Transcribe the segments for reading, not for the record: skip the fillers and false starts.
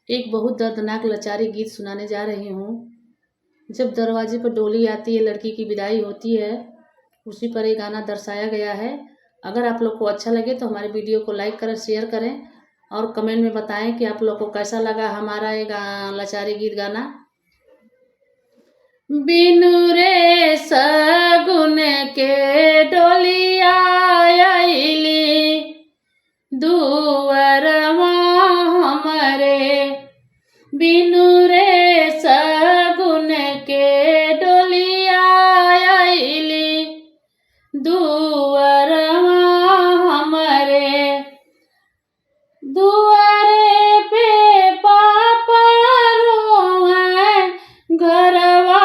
एक बहुत दर्दनाक लाचारी गीत सुनाने जा रही हूँ। जब दरवाजे पर डोली आती है, लड़की की विदाई होती है, उसी पर ये गाना दर्शाया गया है। अगर आप लोग को अच्छा लगे तो हमारे वीडियो को लाइक करें, शेयर करें और कमेंट में बताएं कि आप लोग को कैसा लगा हमारा ये लाचारी गीत गाना। बिनु रे सगुन के डोलिया आइली, दुअरवा हमरे। बिनु रे सगुन के डोलिया आइली, दुअरवा हमरे। दुआरे पे पापा रोवे, घरवा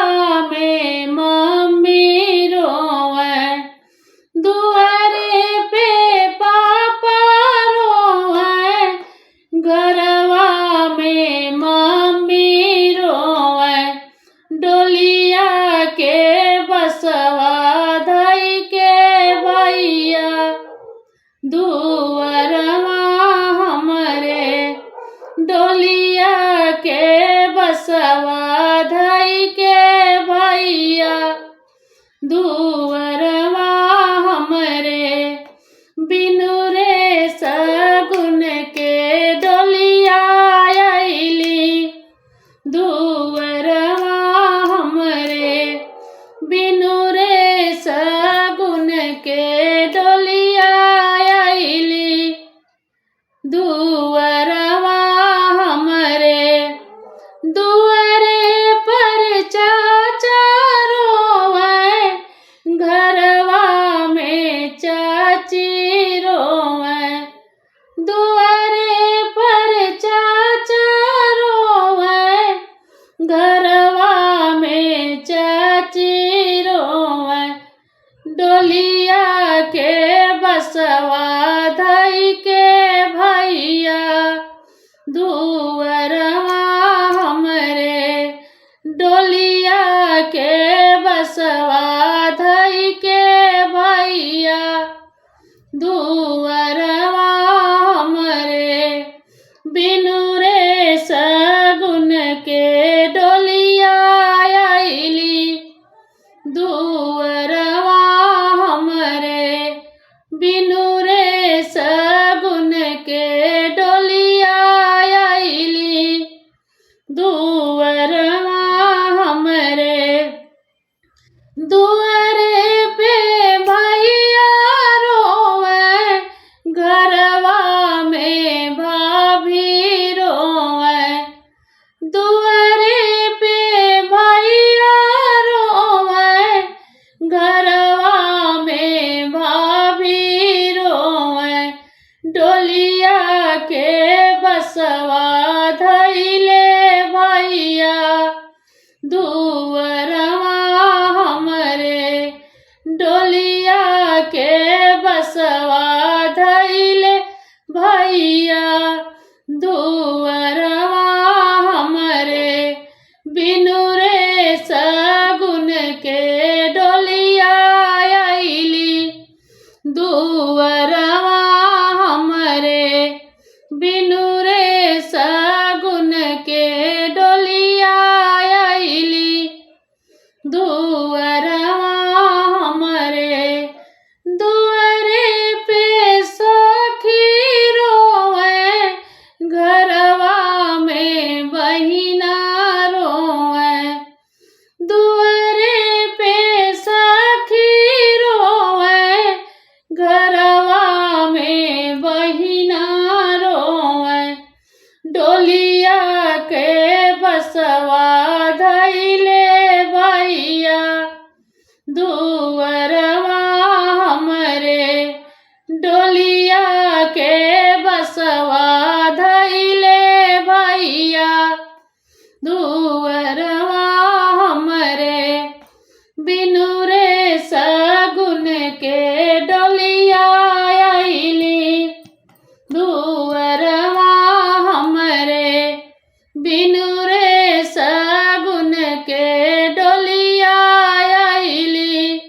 में मम्मी रोवे। दुआरे पे पापा रोवे, घरवा में मम्मी रोवे। डोलिया के बसवा धई के भैया, दुअरवा हमरे। डोलिया के बसवा धई के भैया, दुअरवा हमरे। बिनु रे सगुन के डोलिया आइली, दुअरवा हमरे। बिनु रे सगुन के डोलिया आइली, दुअरवा हमरे। दुअरे पर चाचा रोवे, घरवा में चाची रोवे। दुअरे पर चाचा रोवे, घरवा में चाची रोवे। डोलिया के बसवा धई के भैया, दुअरवा हमरे। डोलिया के बसवा धई के भैया, दुअरवा हमरे। बिनु रे सगुन के डोलिया आइली, दुअरवा हमरे। बिनु रे सगुन के डोलिया आइली, दुअरवा हमरे। दुअरे पे भैया रोवे, घरवा में भाभी रोवे। दुअरे पे भैया रोवे, घरवा में भाभी रोवे। डोलिया के बसवा धइले भैया, दुअरवा हमरे। डोलिया के बसवा धइले भैया, दुअरवा हमरे। बिनु रे सगुन के डोलिया आइली, दुअरवा हमरे। बिनु रे सगुन के डोलिया आइली, दुअरवा हमरे। दुअरे पे सखी रोवे, घरवा में बहिना रोवे। दुअरे पे सखी रोवे, घरवा में बहिना रोवे। डोलिया के बसवा धइले भैया, दुअरवा हमरे। डोलिया के बसवा धइले भैया, दुअरवा हमरे। बिनु रे सगुन के डोलिया आइली, दुअरवा हमरे। बिनु रे सगुन के डोलिया आइली,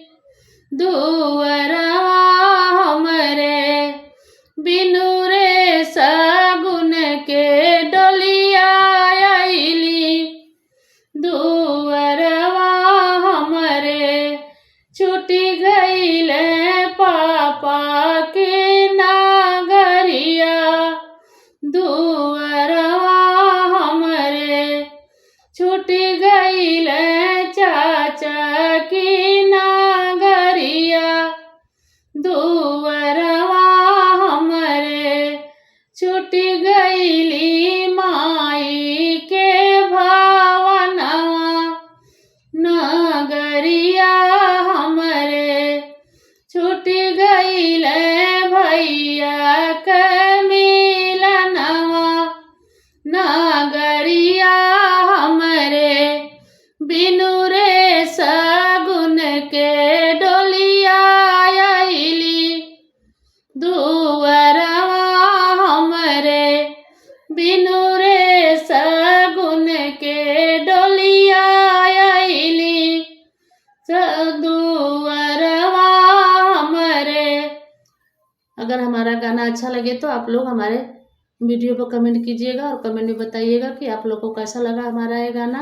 दुअरवा हमरे। बिनु रे सगुन के डोलिया अगर हमारा गाना अच्छा लगे तो आप लोग हमारे वीडियो पर कमेंट कीजिएगा और कमेंट में बताइएगा कि आप लोग को कैसा लगा हमारा ये गाना।